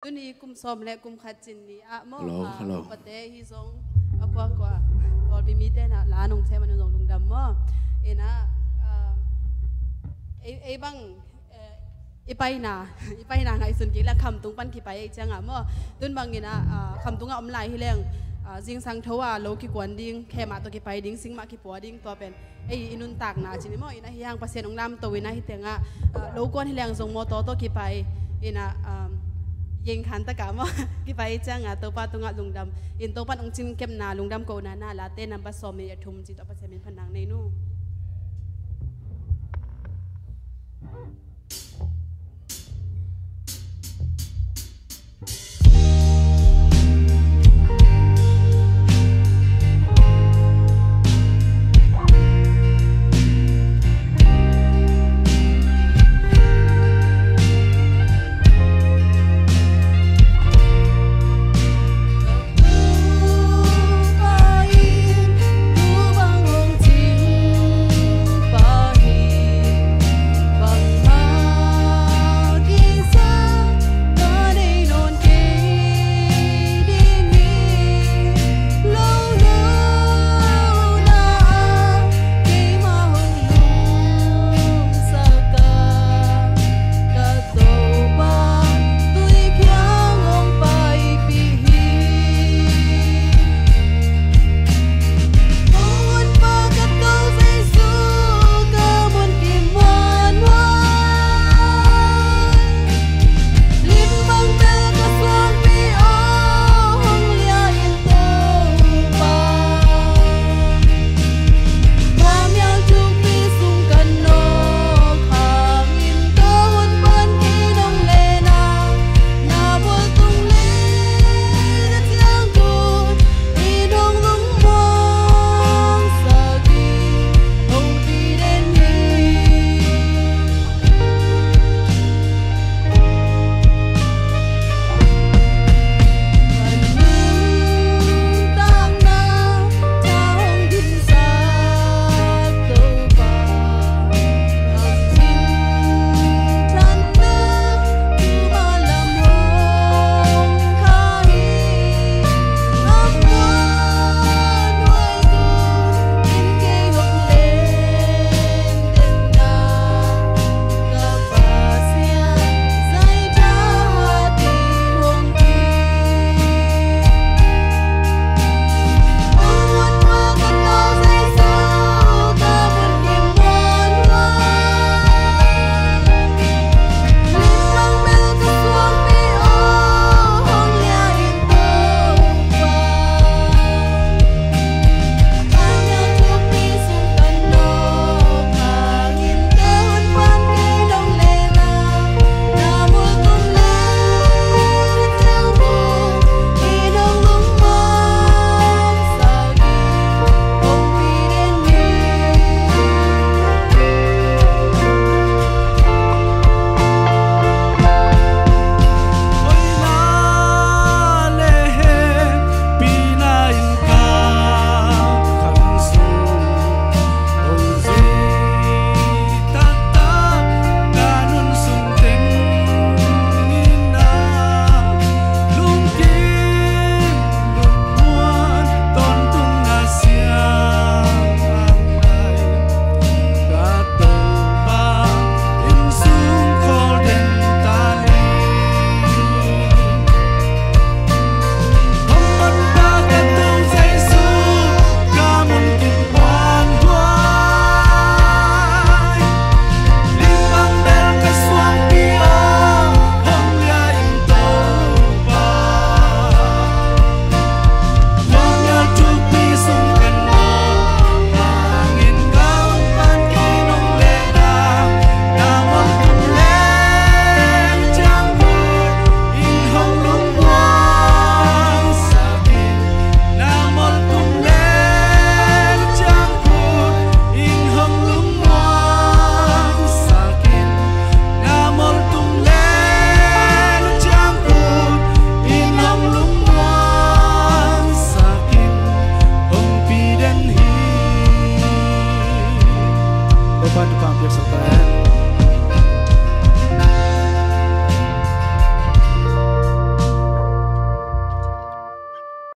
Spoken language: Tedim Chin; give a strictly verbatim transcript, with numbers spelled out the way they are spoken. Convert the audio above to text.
Tuni kum sawm le kum khat cin ni ah maw, hello, ah, hello. Upate hi zong a kuakua pawlpi mite na la nong chem a nung zong lungdam maw. Ina, ah, ei, ei bang, eh, i paina, i paina ngaihsun kik le Khamtung pan kipai ei cianga maw. Tun bang ina, ah, Khamtung a om lai hi leng, ah, zingsang tho a lo kikuan ding, khe mah tawh kipai ding, sing mah kipua ding, tua pen ei i nuntakna cin hi maw. Ina hi hang Pasian ong lamto ina hi tengah, ah, lo kuan hi leng zong mawtaw tawh kipai ina, um, yeng khan taka maw kipai cianga Topa tungah lungdam in Topa ong cin kepna lungdam kohna na Late number sawm le thum ci tawh Pasian min phan nang nei nu.